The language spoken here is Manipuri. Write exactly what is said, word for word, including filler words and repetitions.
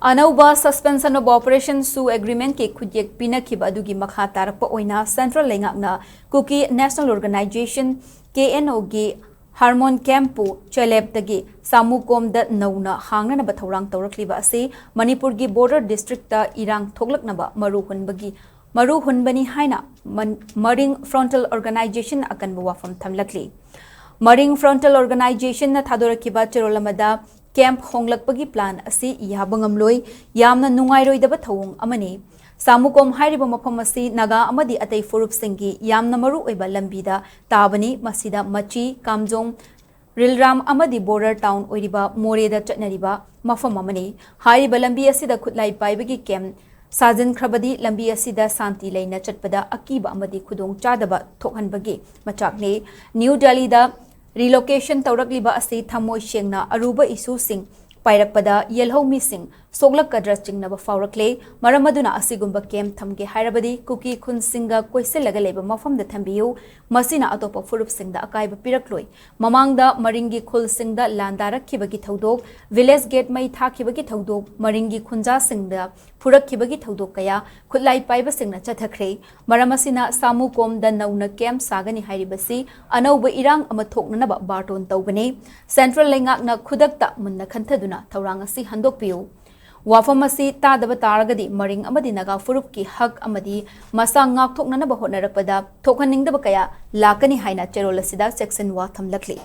ꯑꯅꯧꯕ Suspension of Operation ꯁꯨ Agreement ꯀꯤ ꯈꯨꯠꯌꯦꯛ ꯄꯤꯅꯈꯤꯕ ꯑꯗꯨꯒꯤ ꯃꯈꯥ ꯇꯥꯔꯛꯄ ꯑꯣꯏꯅ Central ꯂꯩꯉꯥꯛꯅ Kuki National Organisation, K N O ꯒꯤ Harmon camp ꯄꯨ ꯆꯦꯂꯦꯞꯇꯒꯤ ꯁꯥꯃꯨꯀꯣꯝꯗ ꯅꯧꯅ ꯍꯥꯡꯅꯅꯕ ꯊꯧꯔꯥꯡ ꯇꯧꯔꯛꯂꯤꯕ ꯑꯁꯤ ꯃꯅꯤꯄꯨꯔꯒꯤ border district ꯇ ꯏꯔꯥꯡ ꯊꯣꯛꯂꯛꯅꯕ ꯃꯔꯨ ꯍꯨꯟꯕꯒꯤ, ꯃꯔꯨ ꯍꯨꯟꯕꯅꯤ ꯍꯥꯏꯅ ꯃꯟ-, Maring Frontal Organisation ꯅ ꯑꯀꯟꯕ ꯋꯥꯐꯝ ꯊꯝꯂꯛꯂꯤ꯫ Maring Frontal Organisation ꯅ ꯊꯥꯗꯣꯔꯛꯈꯤꯕ ꯆꯦꯔꯣꯜ ꯑꯃꯗ, camp ꯍꯣꯡꯂꯛꯄꯒꯤ plan ꯑꯁꯤ ꯌꯥꯕ ꯉꯝꯂꯣꯏ, ꯌꯥꯝꯅ ꯅꯨꯡꯉꯥꯏꯔꯣꯏꯗꯕ ꯊꯧꯑꯣꯡ ꯑꯃꯅꯤ꯫ ꯁꯥꯃꯨꯀꯣꯝ ꯍꯥꯏꯔꯤꯕ ꯃꯐꯝ ꯑꯁꯤ ꯅꯥꯒꯥ ꯑꯃꯗꯤ ꯑꯇꯩ ꯐꯨꯔꯨꯞꯁꯤꯡꯒꯤ ꯌꯥꯝꯅ ꯃꯔꯨ ꯑꯣꯏꯕ ꯂꯝꯕꯤꯗ ꯇꯥꯕꯅꯤ꯫ ꯃꯁꯤꯗ ꯃꯆꯤ, ꯀꯥꯝꯖꯣꯡ, ꯔꯤꯜꯔꯥꯝ ꯑꯃꯗꯤ border town ꯑꯣꯏꯔꯤꯕ ꯃꯣꯔꯦꯗ ꯆꯠꯅꯔꯤꯕ ꯃꯐꯝ ꯑꯃꯅꯤ꯫ ꯍꯥꯏꯔꯤꯕ ꯂꯝꯕꯤ ꯑꯁꯤꯗ ꯈꯨꯠꯂꯥꯏ ꯄꯥꯏꯕꯒꯤ camp ꯁꯥꯖꯤꯟꯈ꯭ꯔꯕꯗꯤ ꯂꯝꯕꯤ ꯑꯁꯤꯗ ꯁꯥꯟꯇꯤ ꯂꯩꯅ ꯆꯠꯄꯗ ꯑꯀꯤꯕ ꯑꯃꯗꯤ ꯈꯨꯗꯣꯡꯆꯥꯗꯕ ꯊꯣꯛꯍꯟꯕꯒꯤ ꯃꯆꯥꯛꯅꯤ꯫ ꯅ꯭ꯌꯨ ꯗꯦꯜꯂꯤꯗ relocation ꯇꯧꯔꯛꯂꯤꯕ ꯑꯁꯤ ꯊꯃꯣꯏ ꯁꯦꯡꯅ ꯑꯔꯨꯕ issue ꯁꯤꯡ ꯄꯥꯏꯔꯛꯄꯗ ꯌꯦꯜꯍꯧꯃꯤꯁꯤꯡ ꯁꯣꯛꯂꯛꯀꯗ꯭ꯔꯥ ꯆꯤꯡꯅꯕ ꯐꯥꯎꯔꯛꯂꯦ꯫ ꯃꯔꯝ ꯑꯗꯨꯅ ꯑꯁꯤꯒꯨꯝꯕ camp ꯊꯝꯒꯦ ꯍꯥꯏꯔꯕꯗꯤ ꯀꯨꯀꯤ ꯈꯨꯟꯁꯤꯡꯒ ꯀꯣꯏꯁꯤꯜꯂꯒ ꯂꯩꯕ ꯃꯐꯝꯗ ꯊꯝꯕꯤꯌꯨ꯫ ꯃꯁꯤꯅ ꯑꯇꯣꯞꯄ ꯐꯨꯔꯨꯞꯁꯤꯡꯗ ꯑꯀꯥꯏꯕ ꯄꯤꯔꯛꯂꯣꯏ꯫ ꯃꯃꯥꯡꯗ ꯃꯔꯤꯡꯒꯤ ꯈꯨꯜꯁꯤꯡꯗ ꯂꯥꯟꯗꯥꯔꯛꯈꯤꯕꯒꯤ ꯊꯧꯗꯣꯛ, village gate ꯃꯩ ꯊꯥꯈꯤꯕꯒꯤ ꯊꯧꯗꯣꯛ, ꯃꯔꯤꯡꯒꯤ ꯈꯨꯟꯖꯥꯁꯤꯡꯗ ꯐꯨꯔꯛꯈꯤꯕꯒꯤ ꯊꯧꯗꯣꯛ ꯀꯌꯥ ꯈꯨꯠꯂꯥꯏ ꯄꯥꯏꯕꯁꯤꯡꯅ ꯆꯠꯊꯈ꯭ꯔꯦ꯫ ꯃꯔꯝ ꯑꯁꯤꯅ ꯁꯥꯃꯨꯀꯣꯝꯗ ꯅꯧꯅ camp ꯁꯥꯒꯅꯤ ꯍꯥꯏꯔꯤꯕꯁꯤ ꯑꯅꯧꯕ ꯏꯔꯥꯡ ꯑꯃ ꯊꯣꯛꯅꯅꯕ ꯕꯥꯔꯇꯣꯟ ꯇꯧꯕꯅꯤ꯫ Central ꯂꯩꯉꯥꯛꯅ ꯈꯨꯗꯛꯇ ꯃꯨꯟꯅ ꯈꯟꯊꯗꯨꯅ ꯊꯧꯔꯥꯡ ꯑꯁꯤ ꯍꯟꯗꯣꯛꯄꯤꯌꯨ꯫ ꯋꯥꯐꯝ ꯑꯁꯤ ꯇꯥꯗꯕ ꯇꯥꯔꯒꯗꯤ ꯃꯔꯤꯡ ꯑꯃꯗꯤ ꯅꯥꯒꯥ ꯐꯨꯔꯨꯞꯀꯤ ꯍꯛ ꯑꯃꯗꯤ ꯃꯁꯥ ꯉꯥꯛꯊꯣꯛꯅꯅꯕ ꯍꯣꯠꯅꯔꯛꯄꯗ ꯊꯣꯛꯍꯟꯅꯤꯡꯗꯕ ꯀꯌꯥ ꯂꯥꯛꯀꯅꯤ ꯍꯥꯏꯅ ꯆꯦꯔꯣꯜ ꯑꯁꯤꯗ ꯆꯦꯛꯁꯤꯟꯋꯥ ꯊꯝꯂꯛꯂꯤ꯫